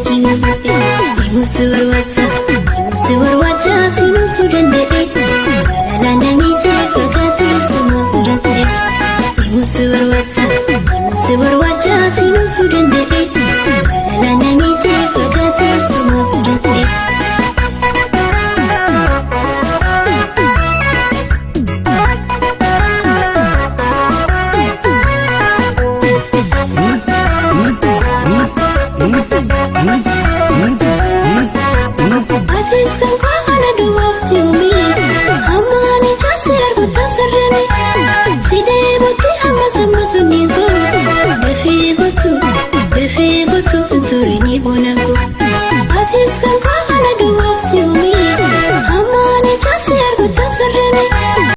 gatii gaafate. Deemusi barbaacha, deemusi barbaacha siinumsuu danda'e. Jaalala namiitee fakkaatee suma fudhate. Deemusi barbaacha, deemusi barbaacha siinumsuu danda'e. Jaalala namiitee fakkaatee suma fudhate.